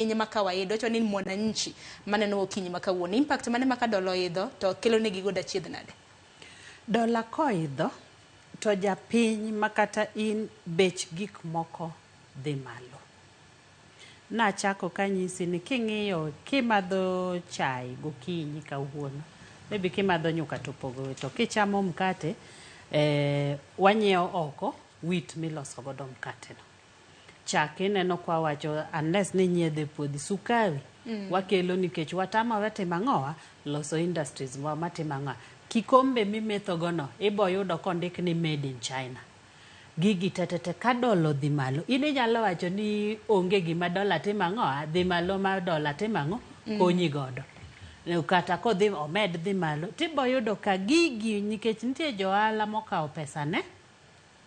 Piny ma kawaida wacho ni mwananchi maneno okinyi ma kawuono impact mane ma ka dola oidho to kelo ne gigo dachiedh nade? Dola koidho to japiny makata in bech gik moko dhi malo. Nachako kanyisi ni king'iyo kimadho chai gokinyi kawuono, maybe kimadho nyuka to opogore to kichamo mkate wanyiewo oko wheat miloso godo mkate no. Chak ineno kwa wacho unless ni nyiedhe puodhi sukari wakelo nikech watamore timo ang'owa loso industries wa matimo ang'owa. Kikombe mimetho go no ibo yudo kondik ni made in China. Gigi tetete ka dola odhi malo in inyalo wacho ni onge gima dola timo ang'owa dhi malo mar dola timo ang'o konyi godo. Kata kodhi omed dhi malo tibo yudo ka gigi nikech nitie jo ohala mokawo pesa ne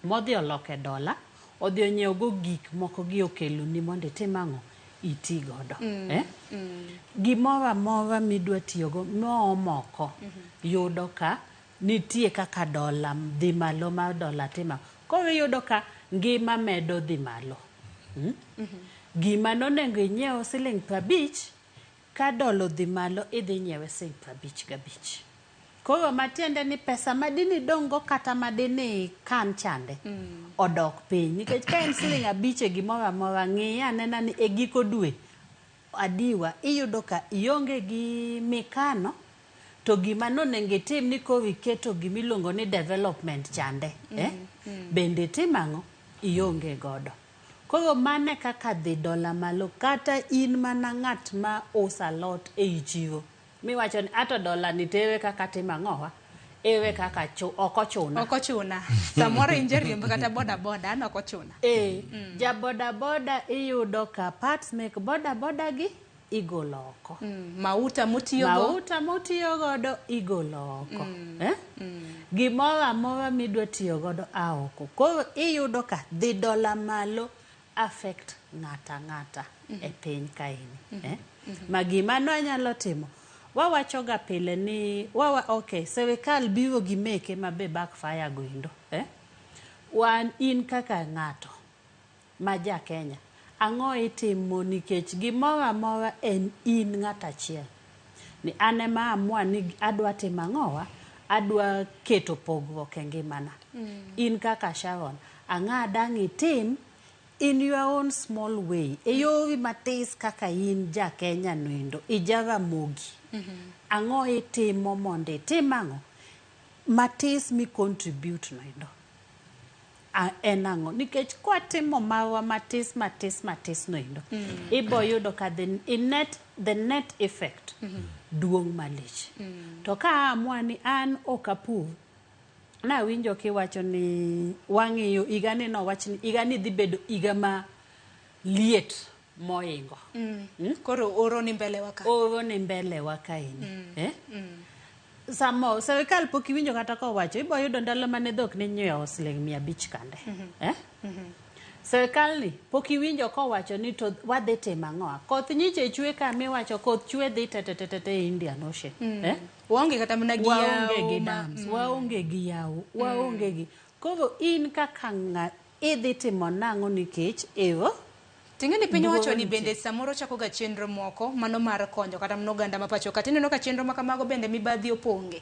modhi oloko e dola odhi onyiewo go gik moko gi okeloni mondo itim ang'o iti godo. Eh? Gimoro amora midwa tiyogo moom oko yudo ka nitie kaka dola dhi malo mar dola timo ang'o. Koro iyudo ka ngima medo dhi malo. Gima nonego inyiew siling 50 ka dola odhi malo idhi nyiewe siling 55. Koro matiende ni pesa madini idong' go kata madini ikan chande odok piny. Nikech ka en siling 5 e gimoro amora ng'iye anena ni e giko dwe adiwa iyudo ka ionge gi mikano to gima nonego itim ni koro iketo gima iluongo ni development chande bende itimo ang'o? Ionge godo. Koro mano e kaka dhi dola malo kata in mana ng'at ma uso alot ei chiro miwacho ni ato dola ni to ere kaka atimo ang'owa ere kaka ok ochuna. Ok ochuna. Samoro in jariemb kata boda boda an ok ochuna. Ja boda boda iyudo ka parts mek boda boda gi igolo oko. Mauta motiyogo. Mauta motiyo godo igolo oko. Gimoro amora midwa tiyo godo a oko. Koro iyudo ka dhi dola malo affect ng'ata ng'ata e piny kaeni. Ma gima nwanyalo timo wawacho ga pile ni wawa, okay, sirikal biro gi meke ma be backfire go endo. Wan in kaka ng'ato ma ja Kenya ang'o itimo nikech gimoro amora en in ng'at achiel. Ni an ema amua ni adwa timo ang'owa adwa keto pogruok e ngimana. In kaka Sharon ang'a dang' itim in your own small way e yori matis kaka in ja Kenya noendo ijaramogi. Ang'o itimo mondo itim ang'o matis mi contribute noendo en ang'o nikech kwatimo marwa matis matis matis noendo ibo yudo ka the net effect duong' malich. To ka amua ni an ok apur nawinjo kiwacho ni wang'iyo higa ni nowach ni higa ni dhi bedo higa ma liet moingo. Koro oro ni mbele wa ka. Oro ni mbele wa kaeni. Samo sirikal pok iwinjo kata kowacho ibo yudo ndalo mane dhok ne inyiewo siling 500 kande. Sirikal ni pok iwinjo kowacho ni to wadhi timo ang'o? Koth nyiche chwe ka miwacho koth chwe dhi te te te te te Indian Ocean. Waonge kata mana gi Waonge gi dams, waonge gi yawo, waonge gi. Koro in kaka ng'a idhi timo nang'o nikech ero Ting'e ni piny owacho ni bende samoro chako ga chenro moko mano mar konyo kata mana oganda ma pacho ka. Tineno ka chenro ma kamago bende mibadhi oponge.